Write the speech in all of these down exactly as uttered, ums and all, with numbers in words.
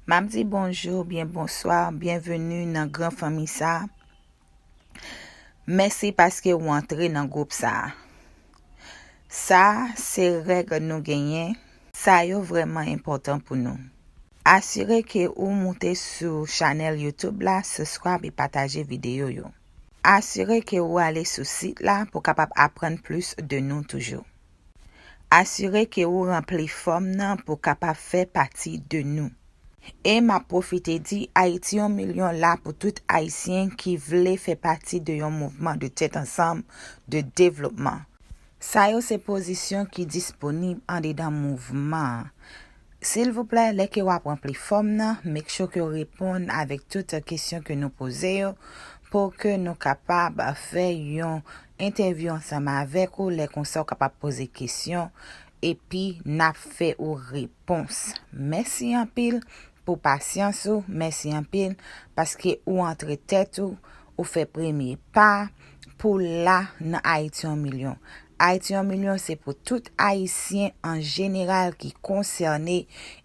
M ap di bonjou, byen bonswa, byenveni nan gran fanmi sa. Mèsi paske ou antre nan gwoup sa. Sa se règ nou genyen. Sa yo vrèman enpòtan pou nou. Asire ke ou moute sou chanèl YouTube la, subscribe e pataje videyo yo. Asire ke ou ale sou sit la pou kapab aprann plis de nou toujou. Asire ke ou ranpli fòm nan pou kapab fè pati de nou. E m ap pwofite di Ayiti yon milyon la pou tout Ayisyen ki vle fè pati de yon mouvman de tèt ansanm de devlopman. Sa yo se pozisyon ki disponib andedan mouvman an. Silvouplè, lè ke w ap ranpli fòm nan, make sure ke w reponn avèk tout kesyon ke nou poze yo, pou ke nou kapab fè yon entèvyou ansanm avèk ou. Lè konsa, w kapab poze kesyon, epi n ap fè ou repons. Mèsi anpil pou pasyans ou, mèsi anpil paske ou antre tèt ou, ou fè premye pa pou la nan Ayiti yon milyon. Ayiti yon milyon se pou tout Ayisyen an jeneral ki konsène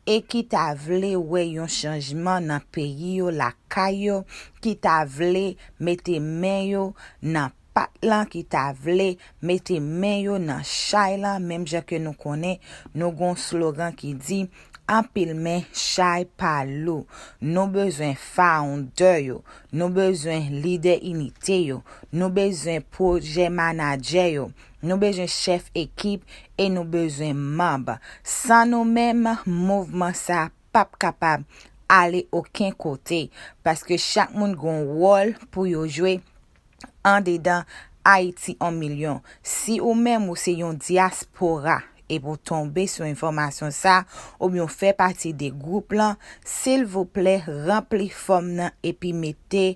e ki ta vle wè yon chanjman nan peyi yo, lakay yo, ki ta vle mete men yo nan pat lan, ki ta vle mete men yo nan chay lan, menm jan ke nou konnen, nou gon slogan ki di, anpil men, chay pa lou. Nou bezwen founder yo, nou bezwen lidè inite yo, nou bezwen pwojè manadjè yo, nou bezwen chèf ekip e nou bezwen manm. San nou menm, mouvman sa p ap kapab ale okenn kote, paske chak moun gon wòl pou yo jwe andedan Ayiti yon milyon. Si ou menm ou se yon dyaspora epi w tonbe sou enfòmasyon sa, oubyen w fè pati de gwoup lan, silvouplè, ranpli fòm nan epi mete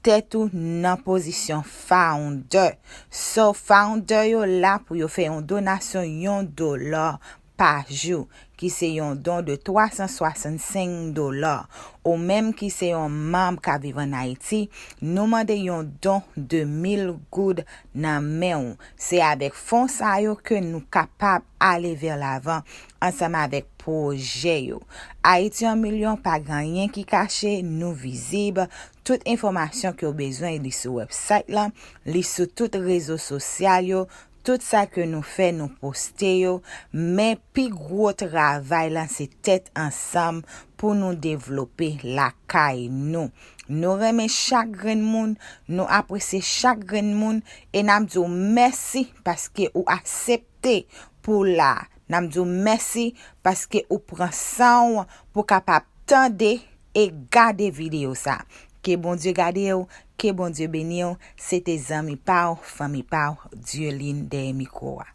tèt ou nan pozisyon founder. So, founder yo la pou yo fè yon donasyon yon dola pa jou, ki se yon don de twa san swasannsenk dola. Ou menm ki se yon manm k ap viv ann Ayiti, nou mande yon don de mil goud nan men w. Se avèk fon sa yo ke nou kapab ale vè lavan ansanm avèk pwojè yo. Ayiti yon milyon pa gen anyen ki kache, nou vizib. Tout enfòmasyon ke w bezwen, li sou website lan, li sou tout rezo sosyal yo. Tout sa ke nou fè, nou poste yo, men pi gwo travay la se tèt ansanm pou nou devlope lakay nou. Nou renmen chak grenn moun, nou apresye chak grenn moun, e n ap di w mèsi paske ou aksepte pou w la. N ap di w mèsi paske ou pran san w pou kapab tande e gade videyo sa. Ke Bondye gade w, ke Bondye beni w. Se te zanmi pa w, fanmi pa w, Dieline dèyè mikwo a.